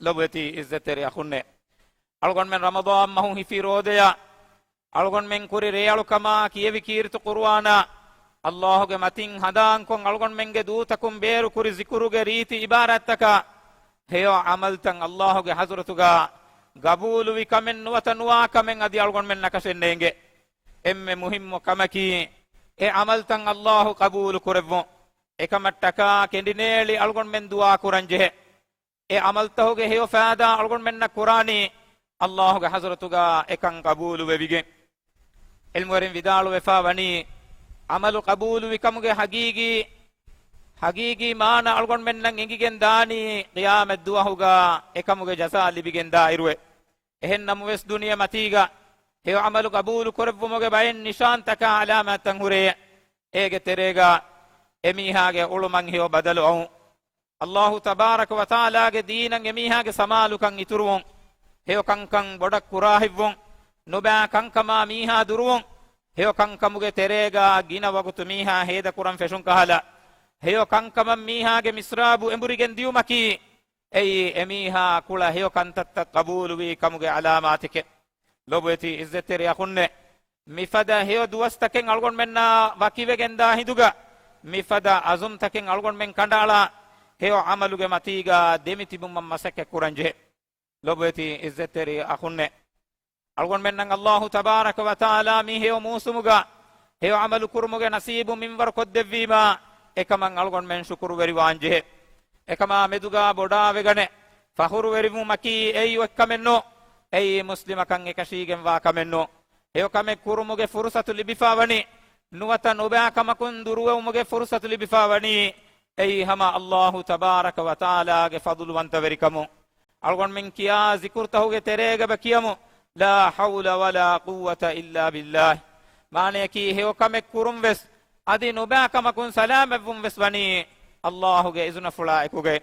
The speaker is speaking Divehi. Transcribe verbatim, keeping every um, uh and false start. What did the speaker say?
ލޮބުވެތި އިއްޒަތްތެރި އަޚުންނޭ، އަޅުގަނޑުމެން ރަމަޟާން މަހު ހިފި ރޯދަޔަށް އަޅުގަނޑުމެން ކުރި ރޭއަޅުކަމާ ކިޔެވި ކީރިތި ޤުރުއާނާ، އައްލާހުގެ މަތިން ހަނދާންކޮށް އަޅުގަނޑުމެންގެ ދޫތަކުން ބޭރު ކުރި ޒިކުރުގެ ރީތި އިބާރާތްތަކާ، ހެޔޮ ޢަމަލުތައް އައްލާހުގެ ޙަޟްރަތުގާ ގަބޫލުވި ކަމެއް ނުވަތަ ނުވާ ކަމެއް އަދި އަޅުގަނޑުމެން ނަކަށެއް ނޭނގެ. އެންމެ މުހިއްމު ކަމަކީ، އެ ޢަމަލުތައް އައްލާހު ޤަބޫލު ކުރެއްވުން. އެކަމަށްޓަކާ ކެނޑިނޭޅި އަޅުގަނޑުމެން ދުޢާ ކުރަން ޖެހޭ. އެ ޢަމަލުތަހުގެ ހެޔޮ ފައިދާ އަޅުގަނޑުމެންނަށް ކުރާނީ، އައްލާހުގެ ޙަޟްރަތުގާ އެކަން ޤަބޫލު ވެވިގެން. ޢިލްމުވެރިން ވިދާޅުވެފާ ވަނީ، ޢަމަލު ޤަބޫލުވިކަމުގެ ޙަޤީޤީ، ޙަޤީޤީ މާނަ އަޅުގަނޑުމެންނަށް އެނގިގެން ދާނީ، ޤިޔާމަތް ދުވަހުގާ އެކަމުގެ ޖަޒާ ލިބިގެން ދާއިރުވެ. އެހެން ނަމަވެސް ދުނިޔެ މަތީގަ ހެޔޮ ޢަމަލު ޤަބޫލު ކުރެއްވުމުގެ ބައެއް ނިޝާންތަކާ ޢަލާމާތްތައް ހުރޭ. އޭގެ ތެރޭގަ އެމީހާގެ އުޅުމަށް ހެޔޮ ބަދަލު އައުން. އައްލާހު ތަބާރަކަ ވަތަޢާލާގެ ދީނަށް އެމީހާގެ ސަމާލުކަން އިތުރުވުން، ހެޔޮ ކަންކަން ބޮޑަށް ކުރާހިތްވުން، ނުބައި ކަންކަމާ މީހާ ދުރުވުން، ހެޔޮ ކަންކަމުގެ ތެރޭގަ ގިނަ ވަގުތު މީހާ ހޭދަކުރަން ފެށުން ކަހަލަ، ހެޔޮ ކަންކަމަށް މީހާގެ މިސްރާބު އެނބުރިގެން ދިޔުމަކީ، އެއީ އެމީހާ ކުޅަ ހެޔޮ ކަންތައްތައް ޤަބޫލުވީ ކަމުގެ ޢަލާމާތެކެއް. ލޮބުވެތި އިއްޒަތްތެރި އަޚުންނޭ، މިފަދަ ހެޔޮ ދުވަސްތަކެއް އަޅުގަނޑުމެންނާ ވަކިވެގެންދާ ހިނދުގަ، މިފަދަ ޢަޒުމްތަކެއް އަޅުގަނޑުމެން ކަނޑައަޅާ، ހެޔޮ ޢަމަލުގެ މަތީގަ ދެމިތިބުމަށް މަސައްކަތް ކުރަން ޖެހޭ. ލޮބުވެތި އިއްޒަތްތެރި އަޚުންނޭ، އަޅުގަނޑުމެންނަށް އައްލާހު ތަބާރަކަ ވަތަޢާލާ މި ހެޔޮ މޫސުމުގަ ހެޔޮ ޢަމަލު ކުރުމުގެ ނަސީބު މިންވަރު ކޮށްދެއްވީމާ، އެކަމަށް އަޅުގަނޑުމެން ޝުކުރުވެރިވާން ޖެހޭ. އެކަމާ މެދުގަ ބޮޑާވެގަނެ، ފަޚުރުވެރިވުމަކީ އެއީ އޮތްކަމެއްނު، އެއީ މުސްލިމަކަށް އެކަށީގެންވާ ކަމެއްނު. ހެޔޮ ކަމެއް ކުރުމުގެ ފުރުޞަތު ލިބިފާވަނީ، ނުވަތަ ނުބައި ކަމަކުން ދުރުވެވުމުގެ ފުރުޞަތު ލިބިފާވަނީ، އެއީ ހަމަ އައްލާހު ތަބާރަކަ ވަތަޢާލާގެ ފަޟުލުވަންތަވެރިކަމުން. އަޅުގަނޑުމެން ކިޔާ ޒިކުރުތަހުގެ ތެރޭގަ ބަ ކިޔަމު، لا حول ولا قوة إلا بالله. މާނަޔަކީ، ހެޔޮ ކަމެއް ކުރުން ވެސް، އަދި ނުބައި ކަމަކުން ސަލާމަތްވުން ވެސް ވަނީ އައްލާހުގެ އިޒުނަފުޅާ އެކުގައި.